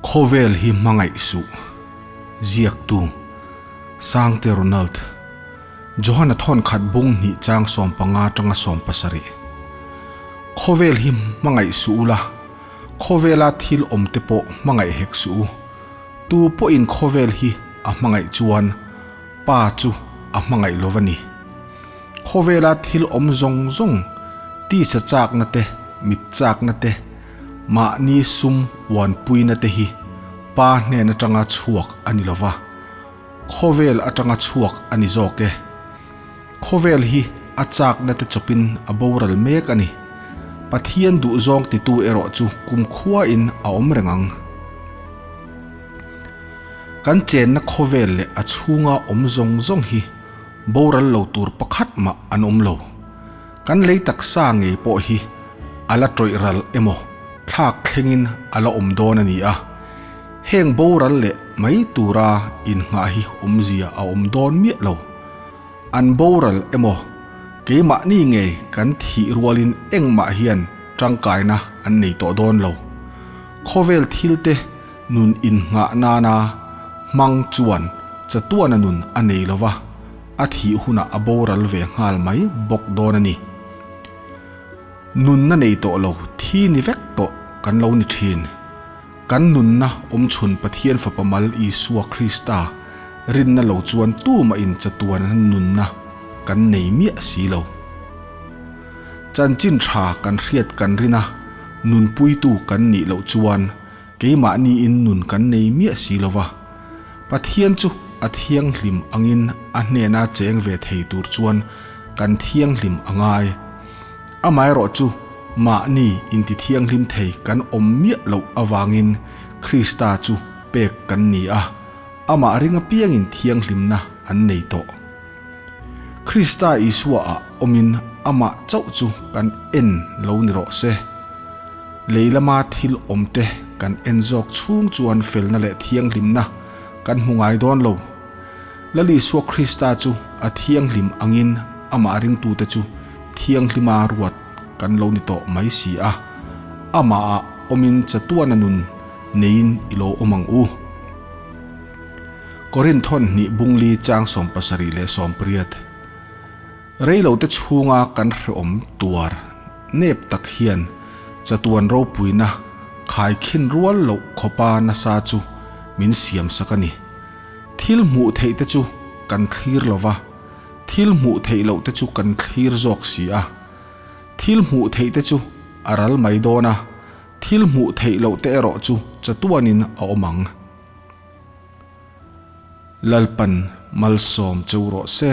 Khawvel hi hmangaih suh. Ziaktu, Sangte Ronald, Johana thawn khat bung hnih chang 15 atanga 70. Khawvel hi hmangaih suh ula, khawvela thil awm te pawh hmangaih hek suh u. Tu pawhin khawvel hi a hmangaih chuan Pa chu a hmangaih lo va ni. Khawvela thil awm zawng zawng, tisa chakna te, mit chakna te, mahni sum uanpuina te hi Pa hnen atanga chhuak a ni lo va, khawvel atanga chhuak a ni zawk e. Khawvel hi a chakna te chawpin a boral mek a ni. Pathian duhzawng titu erawh chu kumkhuain a awm reng ang. Kan chenna khawvel leh a chhunga awm zawng zawng hi boral lo tur pakhat mah an awm lo. Kan lei taksa ngei pawh hi a la tawih ral emaw thlak thlengin a la awm dawn a ni a. Heng boral leh mai tura innghah hi awmzia a awm dawn miah lo. An boral emaw keimahni ngei kan thih rualin engmah hian tangkaina an nei tawh dawn lo. Khawvel thilte Nun innghah nana hmang chuan chatuana nun a nei lo va, a thih hunah a boral ve nghal mai bawk dawn a ni. Nunna nei tawh lo thi ni vek tawh kan lo ni thin. Kan nunna awmchhun Pathian Fapa mal Isua Krista rinna lo chuan tumahin chatuana nunna kan nei miah si lo. Chanchin tha kan hriat kan rin a, nunpuitu kan nih loh chuan Keimahniin nun kan nei miah si lo va, Pathian chu a thianghlim angin a hnena cheng ve thei tur chuan kan thianghlim a ngai. Amaherawh chu mahni intithianghlim thei kan awm miah loh avangin Krista chu pek kan ni a, amah ring apiangin thianghlimna an nei tawh. Krista Isua ah awmin amah chauh chu kan en lo ni rawh se. Lei lama thil awmte kan en zawk chhung chuan felna leh thianghlimna kan hmu ngai dawn lo. Lal Isua Krista chu a thianghlim angin amah ringtute chu thianghlima ruat kan lo ni tawh mai si a, amahah awmin chatuana nun neiin i lo awm ang u. Korinthon hnih bungli chang 70 leh 80. Reilote chhunga kan hreawm tuar nep tak hian chatuan ropuina khaikhin rual loh khawpa nasa chu min siam sak a ni. Thil hmuh theih te chu kan thlir lo va, thil hmuh theih loh te chu kan thlir zawk si a. Thil hmuh theih te chu a ral mai dawn a, thil hmuh theih loh te erawh chu chatuanin a awm ang. Lalpan malsawm cheu rawh se.